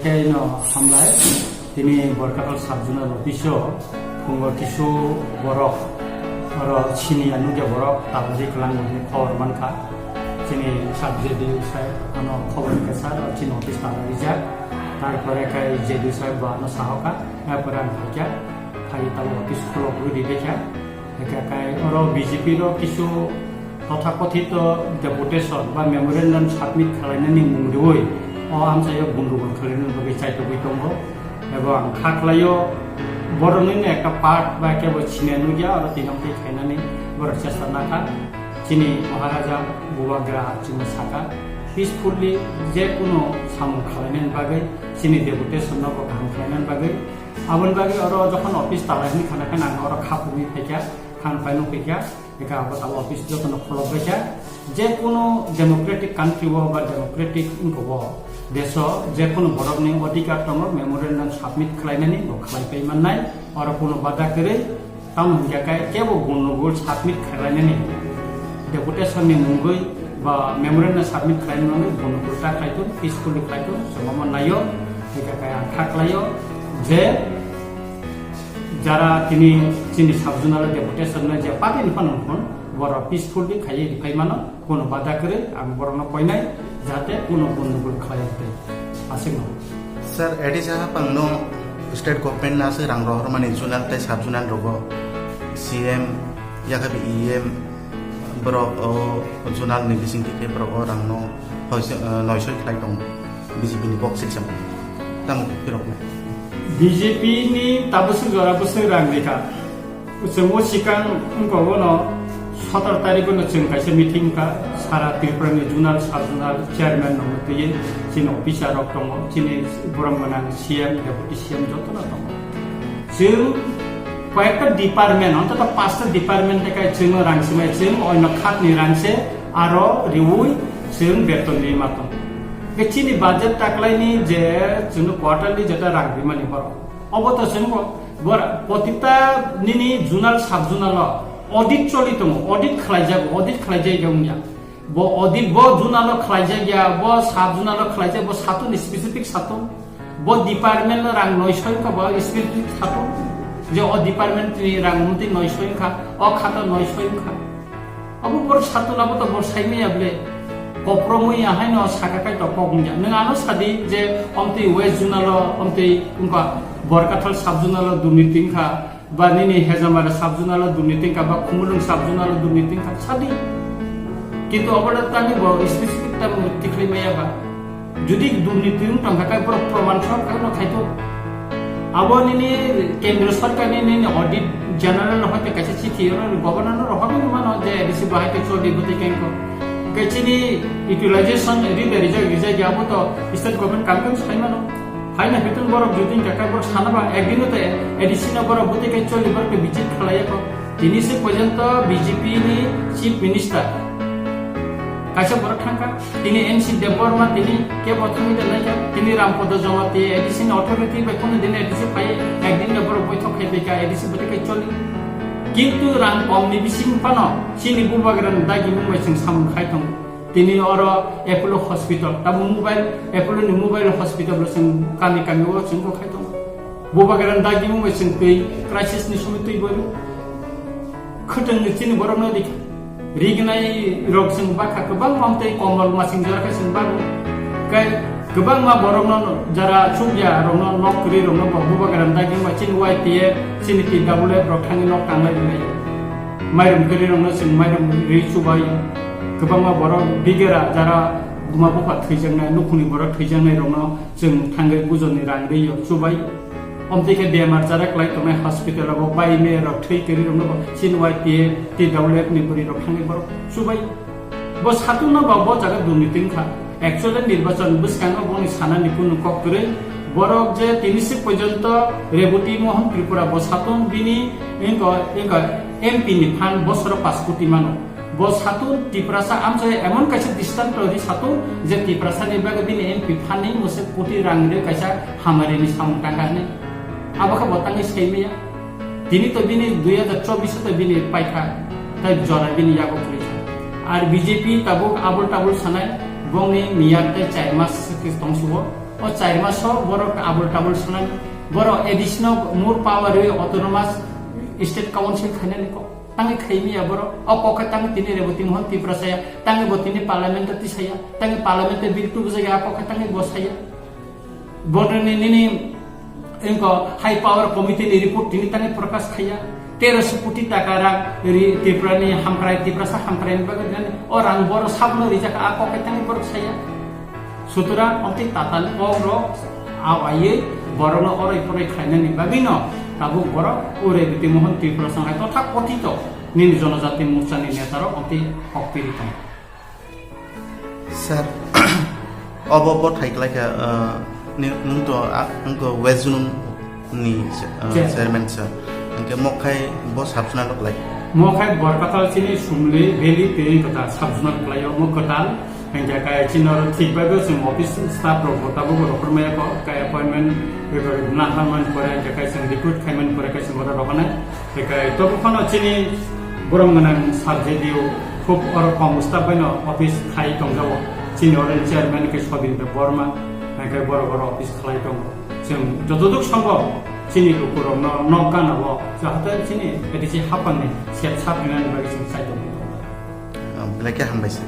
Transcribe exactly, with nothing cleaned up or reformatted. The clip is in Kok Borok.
Khe no hamlai, tini Borkathal sub-zonal office-o phungo kisu borok, oro sini anugya borok tabari kwlangmani khobor mankha. Chini sub J D U saheb ano khobor khe sir, chini office tabari jak. Tarpore khe J D U saheb bo ano sahoka, tarpore ang phaikha, phai tabo office khulogwi ribekha. Hingkhe kai oro B J P rok kisu tothakothito deputation ba memorandum submit khlainani mung riui o amchaio gundugul khlainani bagwi chaitugwi tongo. Ebo ang kha khlaio, boroknino ekta part ba kebo sine nukya, oro tini amtwi khainani borok chesta nakha. Chini Maharaja Bubagra chini saka peacefully je kunu samung khlainani bagwi, chini deputation no bo kaham khlainani bagwi. Aboni bagwi oro jokhon office talai hwnwi khana khe nang oro kha phunwi phaikha, khan phai nukphaikha, eka abo tabo office jotono kholobbaikha. Je kunu democratic country o ba democratic wngkha o deso je kunu borokni odhikar tongo memorandum submit khlainani, bo khlai pai mannai, oro kunu bada kwrwi. Tamo hingkha khe kebo gundugul submit khlainani deputation ni mungwi ba memorandum submit khlainani mungwi gundugul ta khlaitung, peacefully khlaitung, chwngno naio, hingkha khe ang kha khlaio je jara tini chini sub-zonal deputation no je party ni phano hwn, borok peacefully khaiwi rwphai mano. Kuno bada kwrwi ang borokno koinai, jate kuno gundugul khlai tei aswkno. Sir, A D C haphangno state government no aswk rang rohormani zonal tei sub zonal rogo C M yakhabi E M borok o zonal ni bisingtwi khe borok o rangno hoise, eh, noisoi khlai tongo B J P ni kok section. Tamo phiroknai. B J P ni tabuk swk jora bwswk rang rikha. Chwng o sikang wngkha, bono sotoro tarikh no chwng kaisa meeting wngkha, sara Tripura ni zonal, sub zonal chairman no twiwi chini officer rok tongo, chini borok gwnang C M, deputy C M joto no tongo. Chwng koyekta department, ontoto pasta department tei kai chwng rang swmai, chwng oino khat ni rang se aro riui chwng beton ri ma tongo. Ke chini budget taklai ni je chwng quarterly jeta rang rimani borok. Obo to chwng bo, bor-, protita nini zonal, sub zonal o audit choli tongo, audit khlai jago, audit khlai jai wngya. Bo audit bo zonal o khlai jak ya, bo sub zonal o khlai jak, bo satun ni specific satun. Bo department no rang noisoi wngkha, bo specific satun. Je o department ni rang mungti noisoi wngkha, o khato noisoi wngkha. Abo bor satun abo to bor saimaya ble. Kopromwi ahaino saka kai to kok wngya. Nwng ano sadi je omtwi West Zonal o, omtwi wngkha Borkathal sub zonal o durniti wngkha, ba nini Hejamara sub zonal o durniti wngkha, ba Khumulwng sub zonal o durniti wngkha, sadi. Kintu abo da tani bo specific tamo tikhlai maya ba. Jodi durniti wng tongkha khe borok proman sok khe no khaito. Abo nini kendro sorkar ni nini audit general no hoite kaisa chithi ro governor no rohor ni mano je A D C bahai khe choli bwtwi khe ko. Khe chini utilization ri de rijak rijak ya abo to state government kam kam sai mano. Hai na bitung borok jodi khe khe borok sana ba ek din te A D C no borok bwtwi khe choli borok khe visit khlai ya ko. Tini se porjonto B J P ni chief minister kaisa borok thangkha. Tini N C Debbarma tini ke bothomwi da naikha, tini Rampada Jamatia A D C ni authority bai kono din A D C phai, ekdin da borok boithok khai tongkha, A D C bwtwi khai choli. Kintu rang kom ni bising phano chini bubagra ni dagi mung bai chwng samung khai tongo. Tini oro Apollo Hospital, tamo mobile, Apollo ni mobile hospital bo chwng kami kami o chwng bo khai tongo. Bubagra ni dagi mung bai chwng twi crisis ni somoi twi boiru. Khwtwng ni chini borok no dikha. Rignai rok chwng bakha kwbangma tei kombol masing jora khe chwng bago. Kai kwbangma borok no jara chukya rok no nok kwrwi rok no bo bubagra ni dagi ma chini Y T F chini T W F rok thangwi nok tanglai rinai. Mairum kwrwi rok no chwng mairum ri chubai. Kwbangma borok bigera jara buma bupha thwijaknai, nukhungni borok thwijaknai rok no chwng thangwi bujoni rang ri chubai. Omtwi khe bemar jara kwlai tongnai hospital o bo bai me rok thwi kwrwi rok no bo chini Y T F, T W F ni bwrwi rok thangwi borok chubai. Bo satun no bo, bo jaga durniti wngkha. Actually nirbachon bwskango boni sanani kunu kok kwrwi. Borok je tini si porjonto Reboti Mohan Tripura bo satun bini wngkha, wngkha M P ni phan bosoro pash koti mano. Bo satun Tiprasa amchai emon kaisa distant rodi satun je Tiprasa ni bagwi bini M P phan ni mwswk koti rang rwi kaisa hamari ni samung tangka hinwi. Abo khe bo tangwi sai maya. Tini to bini dui hazar chobbish to bini paikha, tai jora bini yago kwrwi kha. Ar B J P tabuk abul tabul sanai, bongni miyar tai char mas se tongsugo. O char maso borok abul tabul sanani, borok additional more power ri autonomous state council khainani kok. Tangwi khaimiya borok, o kok khe tangwi tini Reboti Mohan Tiprasa ya, tangwi bo tini parliament o tisaya, tangwi parliament o bill tubujaya, o kok khe tangwi bo saya. Boroni nini ingko high power committee ni report tini tangwi prakash khaya. Teroso koti taka rang ri Tripura ni hamkrai, Tiprasa hamkrai ni bagwi nani o rang borok sabno rijak, a kok khe tangwi borok saya. Sutrang omtwi tatal kok rok awaiwi borokno oroi poroi khlainani bagwino tabuk borok o Reboti Mohan Tiprasa hai totha kotito nini jonojati morchani netarok omtwi kok piri tongo. Sir, obo bo thai khlai kha, uh, ni-, nung to, ah, nung to West Zone ni, uh, Chair. Chairman, sir. Hingke mokhai bo sabsna lok lai. Mokhai Borkatal chini Sumli Valley tei kota sabsna khlaio mo kwtal. Hingke kai chini oro thik bai bo chwng office staff rok bo tabuk rok rwmaya ko, kai appointment, nahar man pore, hingke kai chwng recruit khai man pore, kai chwng oro rok nai. Hingke tobo phano chini borok gwnang sub J D O khub oro kom staff bai no office khai tong jao. Chini oro chairman ke Sobin Debbarma, hingke borok oro office khlai tongo. Chwng jotoduk sombhob chini lukurokno nok gana o, jahate chini A D C hapangni sep sap hinani bagwi chwng chai tongwi tongo. Ah, belai khe hambai sir.